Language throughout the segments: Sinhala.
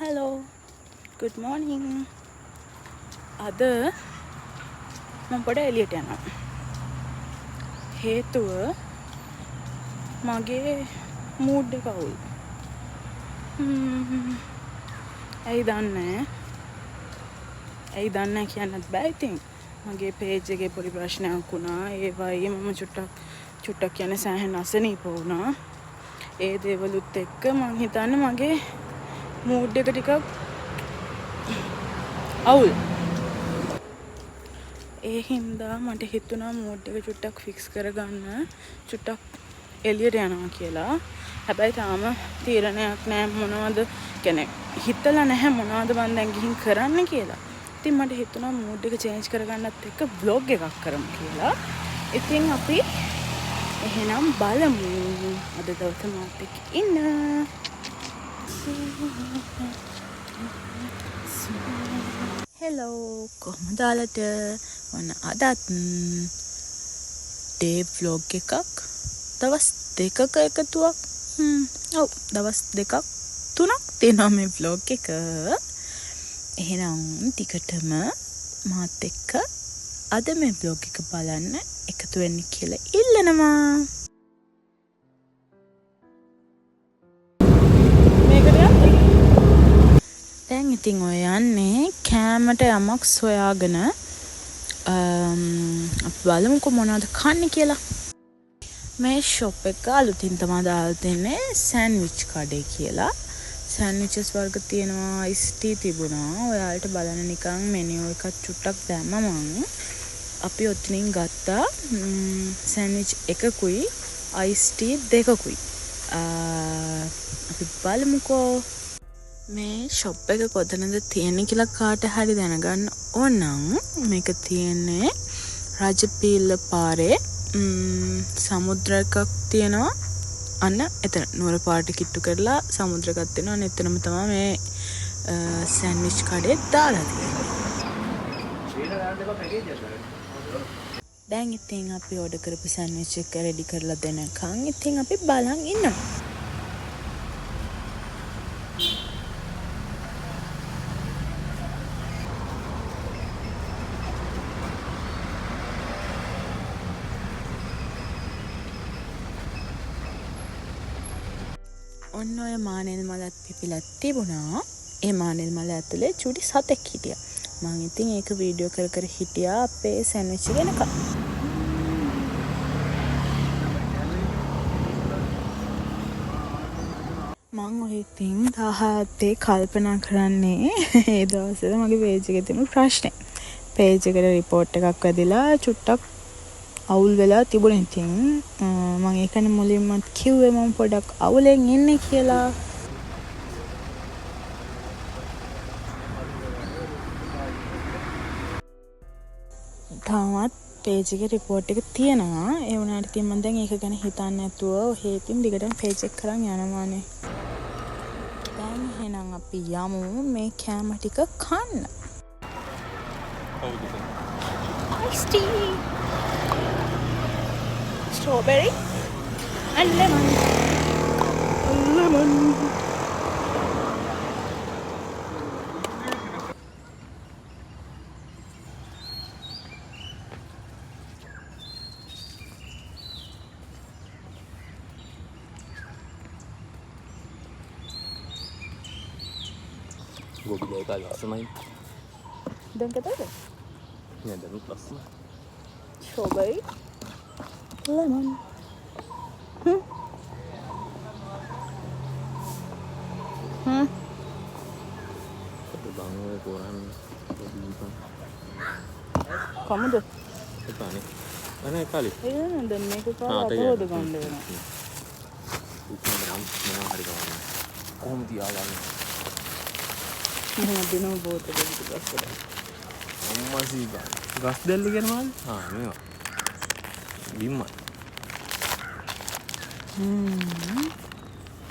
Hello, good morning. අද මම පොඩ එළියට යනවා. හේතුව මගේ මූඩ් එක අවුල්. ඇයි දන්නේ? ඇයි දන්නේ කියන්නත් බෑ ඉතින්. මගේ පේජ් එකේ පොඩි ප්‍රශ්නයක් වුණා. ඒ වගේ මම චුට්ටක් කියන්නේ සෑහෙන අසනීප වුණා. ඒ දේවලුත් එක්ක මං හිතන්නේ මගේ මූඩ් එක ටිකක් අවුල්. ඒ හින්දා මට හිතුණා මූඩ් එක චුට්ටක් ෆික්ස් කරගන්න චුට්ටක් එළියට යනවා කියලා. හැබැයි තාම තීරණයක් නෑ මොනවද හිතලා නැහැ මොනවද මං දැන් ගිහින් කරන්න කියලා. ඉතින් මට හිතුණා මූඩ් එක චේන්ජ් කරගන්නත් එක්ක ව්ලොග් එකක් කරමු කියලා. ඉතින් අපි එහෙනම් බලමු. අද දවසේ මාත් එක්ක ඉන්න. හෙලෝ, කොහොමද ඔයාලට? ඔන්න අදත් ඩේ ව්ලොග් එකක් දවස් දෙකක එකතුවක්. ඔව්, දවස් දෙකක් තුනක් තියෙනවා මේ ව්ලොග් එක. එහෙනම් දිගටම මාත් එක්ක අද මේ ව්ලොග් එක බලන්න එකතු වෙන්න කියලා ඉල්ලනවා. මේකට යන්න. දැන් ඉතින් ඔය යන්නේ කෑමට යමක් සොයාගෙන. අපි බලමුකෝ මොනවද කන්නේ කියලා. මේ ෂොප් එක අලුතින් තමා දාලා තින්නේ සෑන්ඩ්විච් කඩේ කියලා. සෑන්ඩ්විචස් වර්ග තියෙනවා, අයිස් ටී තිබුණා. ඔයාලට බලන්න නිකන් මෙනියු එකක් චුට්ටක් දැම්මා මං. අපි ඔතනින් ගත්තා සෑන්ඩ්විච් එකකුයි අයිස් ටී දෙකකුයි. අපි බලමුකෝ. මේ ෂොප් එක කොතනද තියෙන්නේ කියලා කාට හරි දැනගන්න ඕන නම් මේක තියෙන්නේ රජපීල්ල පාරේ සමුද්‍ර එකක් තියෙනවා. අන්න එතන නුවර පාරට කිට්ටු කරලා සමුද්‍ර එකක් තියෙනවා. අන්න එතනම තමයි මේ සෑන්ඩ්විච් කඩේ දාලා තියෙන්නේ. දැන් ඉතින් අපි ඕඩර් කරපු සෑන්ඩ්විච් එක රෙඩි කරලා දෙනකන් ඉතින් අපි බලන් ඉන්නවා. ඔන්න ඔය මානෙල් මලත් පිපිලා තිබුණා. ඒ මානෙල් මල ඇතුලේ චුටි සතෙක් හිටියා. මං ඉතින් ඒක වීඩියෝ කර කර හිටියා අපේ සෑන්ඩ්විච් එක එනකම්. මං ඔය ඉතින් තාහත්තේ කල්පනා කරන්නේ ඒ දවස්වල මගේ පේජ් එකේ තිබුණු ප්‍රශ්නේ. පේජ් එකට රිපෝට් එකක් වැදිලා චුට්ටක් අවුල් වෙලා තිබුණේ. ඉතින් මං ඒකනේ මුලින්මත් කිව්වේ මං පොඩක් අවුලෙන් ඉන්නේ කියලා. තාමත් පේජ් එකේ රිපෝට් එක තියෙනවා. ඒ වුණාට ඉතින් මං දැන් ඒක ගැන හිතන්නේ නැතුව ඔහේ ඉතින් දිගටම පේජ් එක කරන් යනවානේ. දැන් එහෙනම් අපි යමු මේ කෑම ටික කන්න. Iced tea, strawberry and lemon. Lemon. ගොබි දෙක ලස්සනයි. දැන් කතාද? නෑ, දැනුත් ලස්සනයි. Strawberry, lemon. අපේ බං ඔය කොරන් පොඩි කමුද? එපානේ. අනේ කාලේ. ඒ නෑ, දැන් මේක කාලා ආ, අපහොද ගන්න වෙනවා. උක්මන නම් මොනවා හරි ගන්න. කොහොම තියාගන්නේ? මෙහෙම දිනව බෝතලෙ පිටිපස්සට. අම්මා සීබා. ගස් දැල්ල කියන මාළේ? ආ, මේවා. බිම්මයි.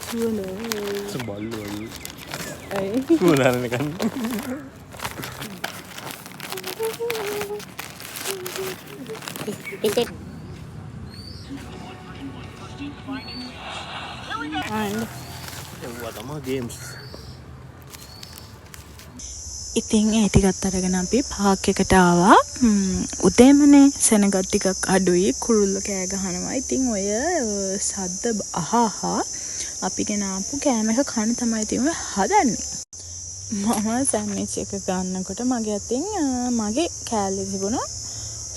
සුවඳ. බල්ලෝ වගේ. ඇයි? සුවඳ අරගෙන කන්නේ. ආ, එන්න. ඒවා තමා ගේම්ස්. ඉතින් ඒ ටිකත් අරගෙන අපි පාක් එකට ආවා. උදේමනේ සෙනගත් ටිකක් අඩුයි, කුරුල්ල කෑ ගහනවා. ඉතින් ඔය සද්ද අහ අහ අපි ගෙනාපු කෑම එක කන්න තමයි ඉතින් ඔය හදන්නේ. මම සෑන්ඩ්විච් එක ගන්නකොට මගේ අතින් මගේ කෑල්ලේ තිබුණ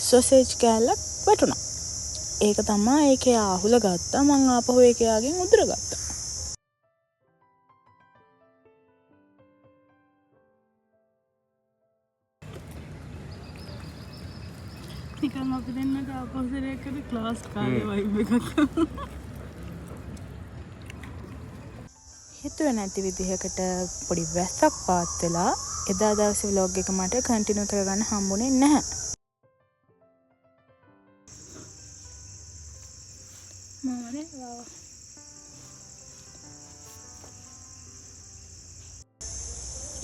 සොසේජ් කෑල්ලක් වැටුණා. ඒක තමා ඒකේ ආහුල ගත්තා. මං ආපහු ඒක එයාගෙන් උදුරගත්තා. නිකන් අපි දෙන්නට ආපහු සැරයක් කරේ ක්ලාස් කාලේ වයිබ් එකක්. හිතුවේ නැති විදිහකට පොඩි වැස්සක් පාත් වෙලා එදා දවසේ ව්ලොග් එක මට කන්ටිනියු කරගන්න හම්බුනේ නැහැ.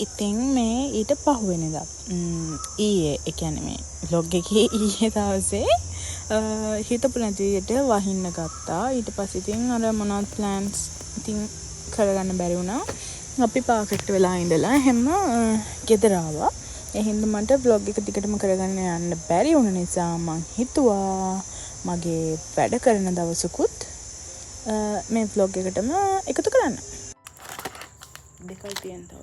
ඉතින් මේ ඊට පහුවෙනිදා ඊයේ, ඒ කියන්නේ මේ ව්ලොග් එකේ ඊයේ දවසේ හිතපු නැති විදිහට වහින්න ගත්තා. ඊට පස්සේ ඉතින් අර මොනවත් ප්ලෑන්ස් ඉතින් කරගන්න බැරි වුණා. අපි පාක් එකට වෙලා ඉඳලා හැම ගෙදර ආවා. ඒ හින්දා මට ව්ලොග් එක දිගටම කරගන්න යන්න බැරි වුණ නිසා මං හිතුවා මගේ වැඩ කරන දවසකුත් මේ ව්ලොග් එකටම එකතු කරන්න. දෙකයි තියෙන තව.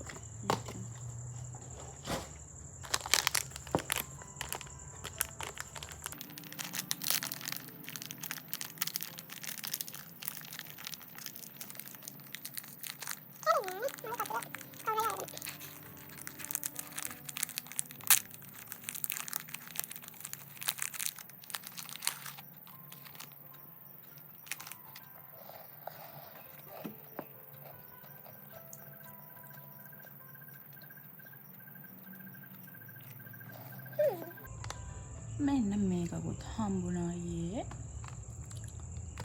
මෙන්න මේකකුත් හම්බුණා ඊයේ.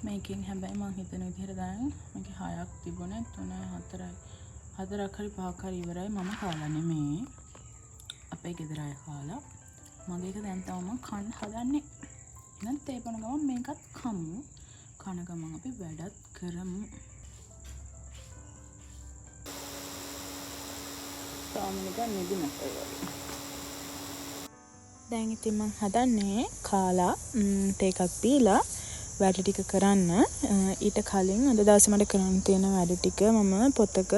මේකෙන් හැබැයි මං හිතන විදිහට දැන් මේකේ 6ක් තිබුණේ 3යි 4යි 4ක් හරි 5ක් හරි ඉවරයි. මම කාලා නෙමේ, අපේ ගෙදර අය කාලා. මගේ එක දැන් තව මං කන්න හදන්නේ. එහෙනම් තේ බොන ගමන් මේකත් කමු. කන ගමන් අපි වැඩත් කරමු. තාම නිකන් නිදිමතයි වගේ. දැන් ඉතින් මං හදන්නේ කාලා තේ එකක් බීලා වැඩ ටික කරන්න. ඊට කලින් අද දවසේ මට කරන්න තියෙන වැඩ ටික මම පොතක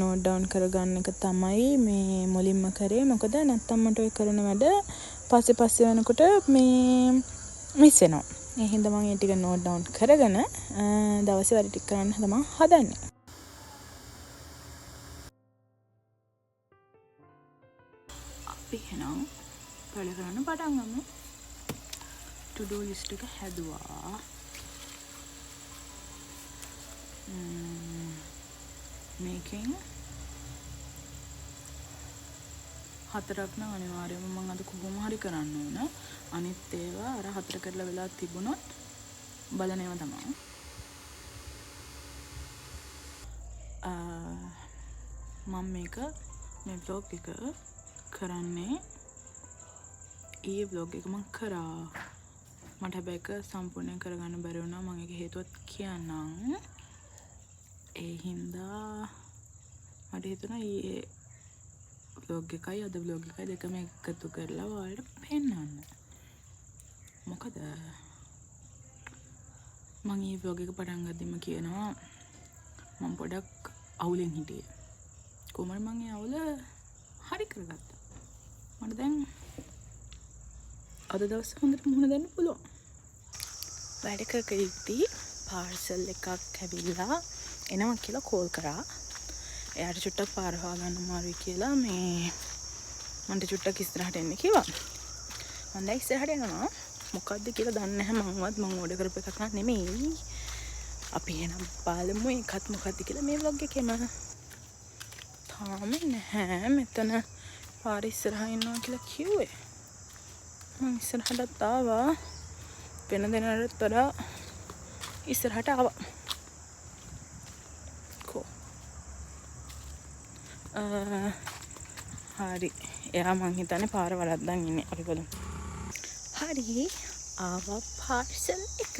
නෝට් ඩවුන් කරගන්න එක තමයි මේ මුලින්ම කරේ. මොකද නැත්තම් මට ඔය කරන වැඩ පස්සේ පස්සේ වෙනකොට මේ මිස් වෙනවා. ඒ හින්දා මං ඒ ටික නෝට් ඩවුන් කරගෙන දවසේ වැඩ ටික කරන්න තමයි හදන්නේ. අපි එහෙනම් වැඩ කරන්න පටන් ගමු. To do list එක හැදුවා. මේකෙන් 4ක් නම් අනිවාර්යයෙන්ම මං අද කොහොම හරි කරන්න ඕන. අනිත් ඒවා අර 4 කරලා වෙලා තිබුණොත් බලන ඒවා තමයි. මං මේ vlog එක කරන්නේ ඊයේ vlog එක මං කරා. මට හැබැයි ඒක සම්පූර්ණයෙන් කරගන්න බැරි වුණා. මං ඒක හේතුවත් කියන්නම්. ඒ හින්දා මට හිතුණා ඊයේ vlog එකයි අද vlog එකයි දෙකම එකතු කරලා ඔයාලට පෙන්වන්න. මොකද මං ඊයේ vlog එක පටන් ගද්දිම කියනවා මං පොඩක් අවුලෙන් හිටියේ. කොහොම හරි මං ඒ අවුල හරි කරගත්තා. මට දැන් අද දවසේ හොඳට මුහුණ දෙන්න පුළුවන්. වැඩ කර කර ඉද්දි පාර්සල් එකක් ඇවිල්ලා එනවා කියලා කෝල් කරා. එයාට චුට්ටක් පාර හොයාගන්න අමාරුයි කියලා මේ මන්ට චුට්ටක් ඉස්සරහට එන්න කිව්වා. මං දැන් ඉස්සරහට යනවා. මොකද්ද කියලා දන්නේ නැහැ මංවත්. මං ඕඩර් කරපු එකක් නන් නෙමෙයි. අපි එහෙනම් බලමු ඒකත් මොකද්ද කියලා මේ ව්ලොග් එකේම. තාම නැහැ මෙතන පාර ඉස්සරහා ඉන්නවා කියලා කිව්වේ. මං ඉස්සරහටත් ආවා. වෙන දෙනාටත් වඩා ඉස්සරහට ආවා. කෝ. හරි. එයා මං හිතන්නේ පාර වරද්දන් ඉන්නේ. අපි බලමු. හරි. ආවා පාර්සල් එක.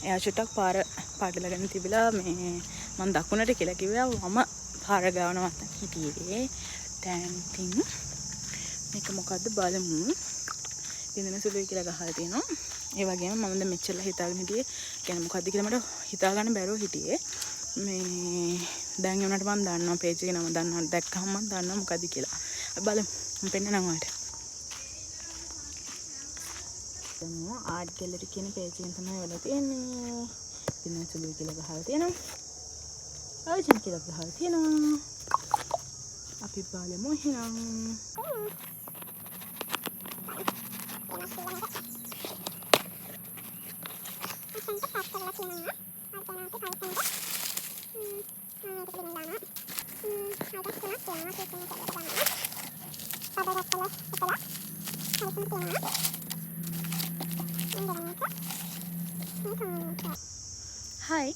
එයා චුට්ටක් පාර පාටලගෙන තිබිලා මේ මං දකුණට කියලා කිව්වා වම පාර ගාව නවත්තන් හිටියේ. දැන් ඉතින් මේක මොකද්ද බලමු. විඳින සුළුයි කියලා ගහලා තියෙනවා. ඒ වගේම මම දැන් මෙච්චරලා හිතාගෙන හිටියේ. කියන්නේ මොකද්ද කියලා මට හිතා ගන්න බැරුව හිටියේ. මේ දැන් ඒ වුණාට මං දන්නවා පේජ් එකේ නම දන්නවා. දැක්කහම මං දන්නවා මොකද්ද කියලා. අපි බලමු. මං පෙන්නනම් ඔයාලට. දැන් ආර්ට් ගැලරි කියන පේජ් එකෙන් තමයි වෙලා තියෙන්නේ. විඳින සුළුයි කියලා ගහලා තියෙනවා. අර්ජන්ට් කියලා ගහලා තියෙනවා. අපි බලමු එහෙනම්. හයි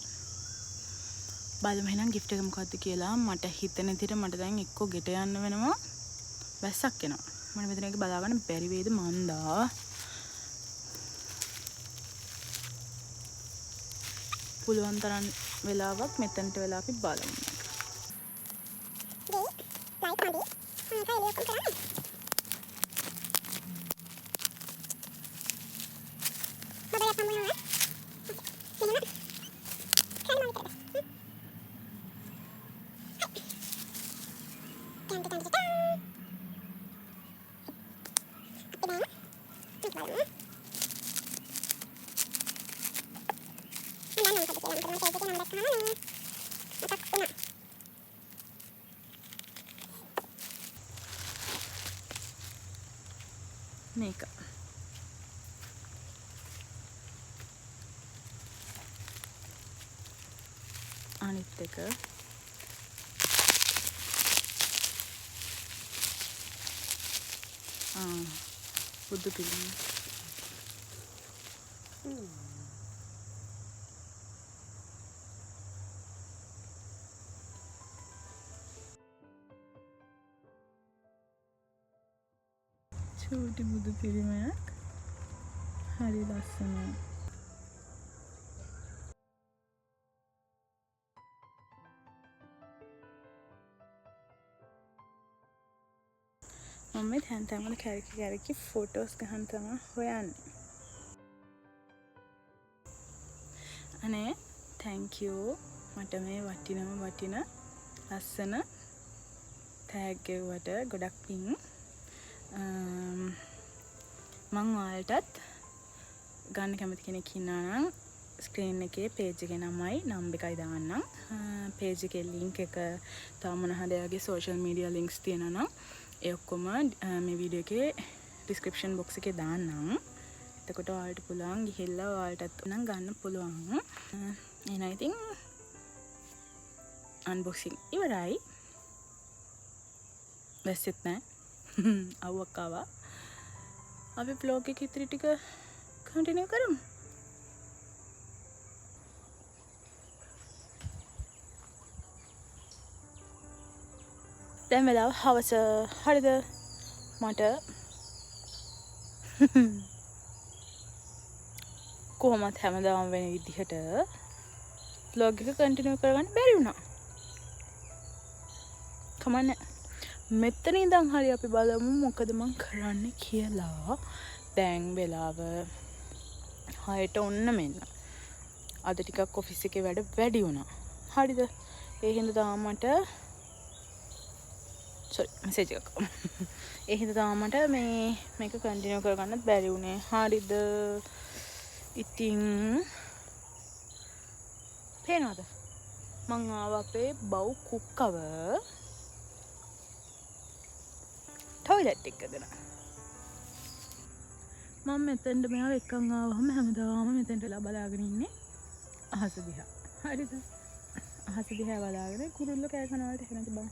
බලමු එහෙනම් ගිෆ්ට් එක මොකද්ද කියලා. මට හිතෙන විදිහට මට දැන් එක්කෝ ගෙට යන්න වෙනවා, වැස්සක් එනවා. මට මෙතන එක බලා ගන්න බැරි වේද මන්දා. පුළුවන් තරම් වෙලාවක් මෙතනට වෙලා අපි බලමු. මේක අනිත් එක බුදු පිළිම. චූටි බුදු පිළිමයක්. හරි ලස්සනයි. මම මේ තැන් තැන් වල කැරකි කැරකි ෆොටෝස් ගහන්න තමයි හොයන්නේ. අනේ thank you මට මේ වටිනම වටින ලස්සන තෑග් ගෙව්වට ගොඩක් පිං. මං ඔයාලටත් ගන්න කැමති කෙනෙක් ඉන්නවා නම් ස්ක්‍රීන් එකේ පේජ් එකේ නමයි නම් එකයි දාන්නම්. පේජ් එකේ ලින්ක් එක තව මොන හරි එයාගේ සෝෂල් මීඩියා ලින්ක්ස් තියෙනවා නම් ඒ ඔක්කොම මේ වීඩියෝ එකේ ඩිස්ක්‍රිප්ෂන් බොක්ස් එකේ දාන්නම්. එතකොට ඔයාලට පුළුවන් ගිහිල්ලා ඔයාලටත් නම් ගන්න පුළුවන්. එහෙනම් ඉතින් අන්බොක්සිං ඉවරයි. වැස්සෙත් නෑ. අවුවක් ආවා. අපි ව්ලොග් එක ඉතිරි ටික කන්ටිනියු කරමු. දැන් වෙලාව හවස. හරිද? මට කොහොමත් හැමදාම වෙන විදිහට ව්ලොග් එක කන්ටිනියු කරගන්න බැරි වුණා. කමන්නේ. මෙතන ඉඳන් හරි අපි බලමු මොකද මං කරන්න කියලා. දැන් වෙලාව 6ට ඔන්න මෙන්න. අද ටිකක් ඔෆිස් එකේ වැඩ වැඩි වුණා. හරිද? ඒ හින්දා තාම මට සෝරි මැසේජ් එකක්. ඒ හින්දා තාම මට මේක කන්ටිනියු කරගන්නත් බැරි වුණේ. හරිද? ඉතින් පේනවද? මං ආවා අපේ බව් කුක්කව ටොයිලට් එක ගන. මම මෙතෙන්ට මෙයාව එක්කන් ආවහම හැමදාම මෙතෙන්ට වෙලා බලාගෙන ඉන්නේ අහස දිහා. හරිද? අහස දිහා බලාගෙන කුරුල්ලෝ කෑ ගහන වලට එහෙම තිබ්බා.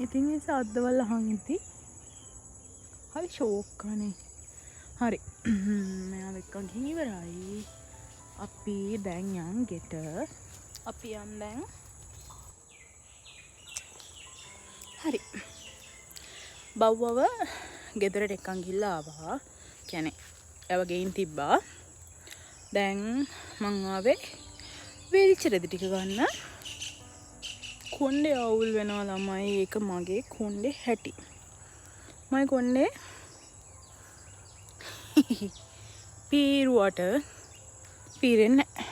ඉතින් මේ සද්දවල අහන් ඉද්දි හරි ෂෝක් අනේ. හරි. මෙයාව එක්කන් ගිහින් ඉවරයි. අපි දැන් යන් ගෙට. අපි යන් දැන්. හරි. බව්වව ගෙදරට එක්කන් ගිහිල්ලා ආවා. කියන්නේ එයාව ගෙයින් තිබ්බා. දැන් මං ආවේ වේලිච්ච රෙදි ටික ගන්න. කොණ්ඩේ අවුල් වෙනවා ළමයි. ඒක මගේ කොණ්ඩේ හැටි. මගේ කොණ්ඩේ පීරුවට පීරෙන්නේ නැහැ.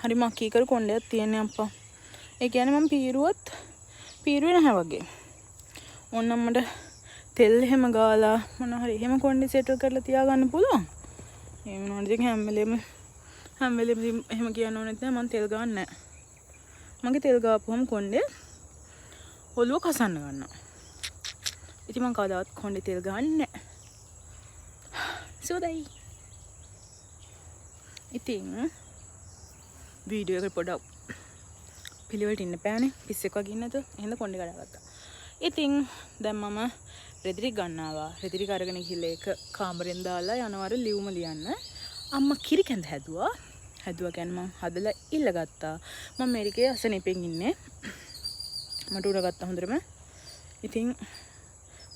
හරි මකීකර කොණ්ඩයක් තියෙන්නේ අප්පා. ඒ කියන්නේ මං පීරුවත් පීරුවේ නැහැ වගේ. ඕන්නම් මට තෙල් එහෙම ගාලා මොන හරි එහෙම කොණ්ඩේ සෙටල් කරලා තියාගන්න පුළුවන්. ඒ වුණාට ඉතින් හැම වෙලේම ඉතින් එහෙම කියන්න ඕනෙත් නෑ. මං තෙල් ගාන්නේ නෑ. මගේ තෙල් ගාපුවම කොණ්ඩේ ඔළුව කසන්න ගන්නවා. ඉතින් මං කවදාවත් කොණ්ඩේ තෙල් ගාන්නේ නෑ. සුවදයි. ඉතින් වීඩියෝ එක පොඩක් පිළිවෙලට ඉන්න බෑනේ. පිස්සෙක් වගේ ඉන්න නැතුව. එහෙනම් කොණ්ඩේ කඩාගත්තා. ඉතින් දැන් මම රෙදි ටික ගන්න ආවා. රෙදි ටික අරගෙන ගිහලා ඒක කාමරෙන් දාලා යනවා අර ලියුම ලියන්න. අම්මා කිරි කැඳ හැදුවා. හැදුවා කියන්නේ මං හදලා ඉල්ලගත්තා. මම මේකේ අසනීපෙන් ඉන්නේ. මට උර ගත්තා හොඳටම. ඉතින්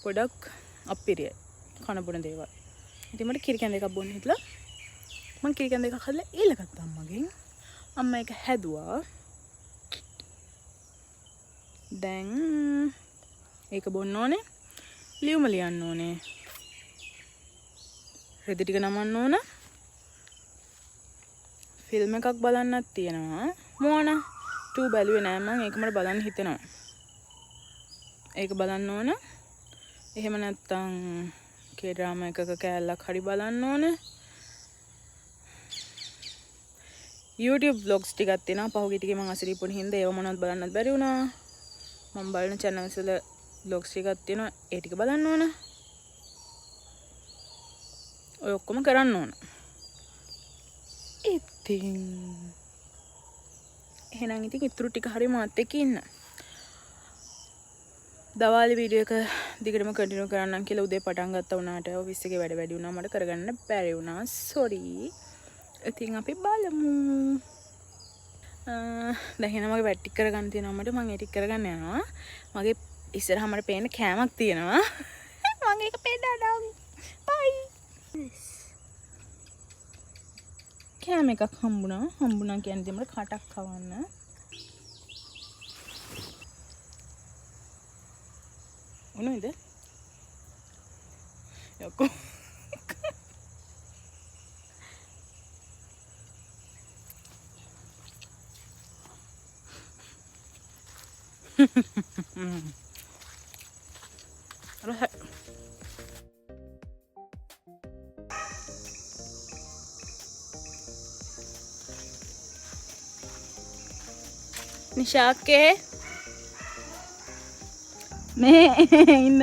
පොඩක් අප්පිරියයි කන බොන දේවල්. ඉතින් මට කිරි කැඳ එකක් බොන්න හිතලා මං කිරි කැඳ එකක් හදලා ඉල්ලගත්තා අම්මගෙන්. අම්මා ඒක හැදුවා. දැන් ඒක බොන්න ඕනේ. ලියුම ලියන්න ඕනේ. රෙදි ටික නමන්න ඕන. ෆිල්ම් එකක් බලන්නත් තියෙනවා. මොන 2 බැලුවේ නෑ මං. ඒක මට බලන්න හිතෙනවා. ඒක බලන්න ඕන. එහෙම නැත්තම් කේ ඩ්‍රාමා එකක කෑල්ලක් හරි බලන්න ඕන. YouTube vlogs ටිකක් තියෙනවා. පහුගිය ටිකේ මං අසනීප වුණ හින්දා ඒව මොනවද බලන්නත් බැරි වුණා. මං බලන channels වල vlogs ටිකක් තියෙනවා. ඒ ටික බලන්න ඕන. ඔය ඔක්කොම කරන්න ඕන. ඉතින් එහෙනම් ඉතින් ඉතුරු ටික හරි මාත් එක්ක ඉන්න. දවාලේ වීඩියෝ එක දිගටම කන්ටිනියු කරන්නම් කියලා උදේ පටන් ගත්තා වුණාට ඔෆිස් එකේ වැඩ වැඩි වුණා. මට කරගන්න බැරි වුණා. සෝරි. ඉතින් අපි බලමු. දැන් එහෙනම් මගේ වැඩ ටික කරගන්න තියෙනවා මට. මං ඒ ටික කරගන්න යනවා. මගේ ඉස්සරහා මට පේන කෑමක් තියෙනවා. මං ඒක පෙන්නන්නම්. බයි. කෑම එකක් හම්බුණා. හම්බුණා කියන්නේ ඉතින් මට කටක් කවන්න. උණුයිද? යකෝ. රහයි. නිශාකේ මේ ඉන්න.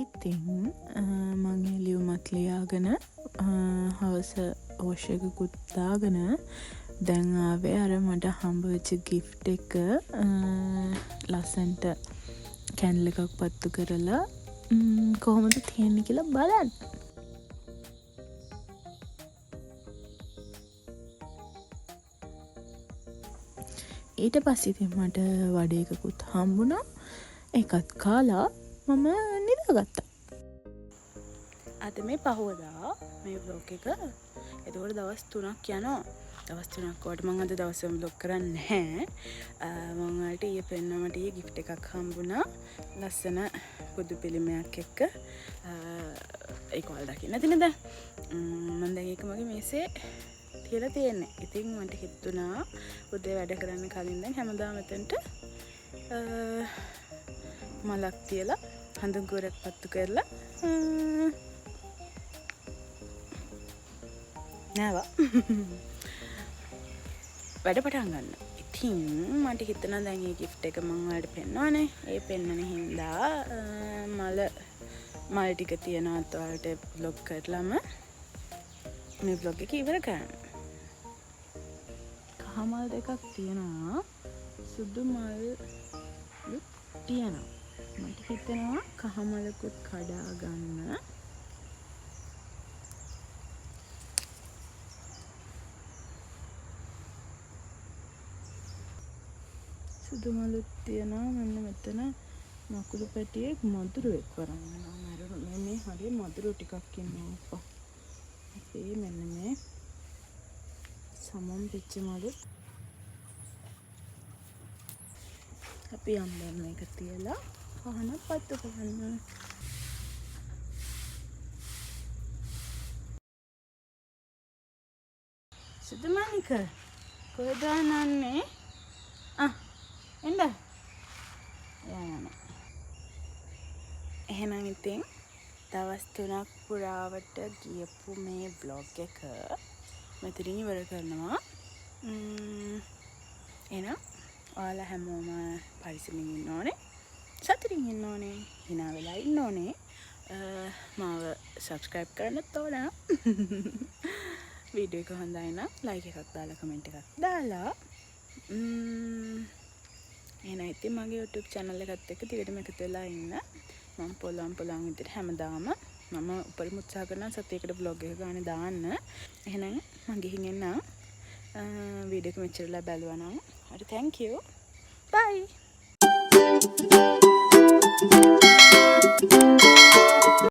ඉතින් මං ඒ ලියුමත් ලියාගෙන හවස වොෂ් එකකුත් දාගෙන දැන් ආවේ අර මට හම්බ වෙච්ච ගිෆ්ට් එක ලස්සනට කැන්ඩල් එකක් පත්තු කරලා කොහොමද තියෙන්නේ කියලා බලන්න. ඊට පස්සේ ඉතින් මට වඩ එකකුත් හම්බුණා. ඒකත් කාලා මම නිදාගත්තා. අද මේ පහුවදා මේ ව්ලොග් එක. එතකොට දවස් 3ක් යනවා. දවස් 3ක් වට මං අද දවසම ව්ලොග් කරන්නේ නැහැ. මං ඔයාලට ඊයේ පෙන්නුවා මට ඊයේ ගිෆ්ට් එකක් හම්බුණා. ලස්සන බුදු පිළිමයක් එක්ක. ඒක ඔයාලා දකින්න නැති නේද? මං දැන් ඒක මගේ මේසේ තියලා තියෙන්නේ. ඉතින් මට හිතුණා උදේ වැඩ කරන්න කලින් දැන් හැමදාම මෙතනට මලක් තියලා හඳුන් කුරක් පත්තු කරලා නෑවා. වැඩ පටන් ගන්න. ඉතින් මට හිතුණා දැන් මේ ගිෆ්ට් එක මං ඔයාලට පෙන්නුවානේ. ඒ පෙන්නන හින්දා මල් ටික තියනවත් ඔයාලට ව්ලොග් කරලම මේ ව්ලොග් එක ඉවර කරන්න. කහ මල් දෙකක් තියෙනවා. සුදු මල්ලුත් තියෙනවා. මට හිතෙනවා කහ මලකුත් කඩා ගන්න. සුදු මලුත් තියෙනවා. මෙන්න මෙතන මකුළු පැටියෙක් මදුරුවෙක් වරන් වෙනවා මැරුණු. මේ මේ හරිය මදුරුවෝ ටිකක් ඉන්නවා අප්පා. අපේ මෙන්න මේ සමම් පිච්ච මලු. අපි යන්න දැන් මේක තියලා පහන පත්තු කරන්න. සුදුමණික කොහෙද යන්නේ? ආ එන්න. එයා යනවා. එහෙනම් ඉතින් දවස් 3ක් පුරාවට ගියපු මේ ව්ලොග් එක මෙතනින් ඉවර කරනවා. එහෙනම් ඔයාලා හැමෝම පරිස්සමින් ඉන්න ඕනේ. සතුටින් ඉන්න ඕනේ. හිනා වෙලා ඉන්න ඕනේ. මාව සබ්ස්ක්‍රයිබ් කරන්නත් ඕන. වීඩියෝ එක හොඳයි නම් ලයික් එකක් දාලා කමෙන්ට් එකක් දාලා. එහෙනම් ඉතින් මගේ YouTube channel එකත් එක්ක දිගටම එකතු වෙලා ඉන්න. මම පුළුවන් පුළුවන් විදිහට හැමදාම මම උපරිම උත්සාහ කරනවා සතියකට vlog එක ගානේ දාන්න. එහෙනම් මං ගිහින් එන්නම්. වීඩියෝ එක මෙච්චර වෙලා බැලුවා නම් හරි thank you. Bye.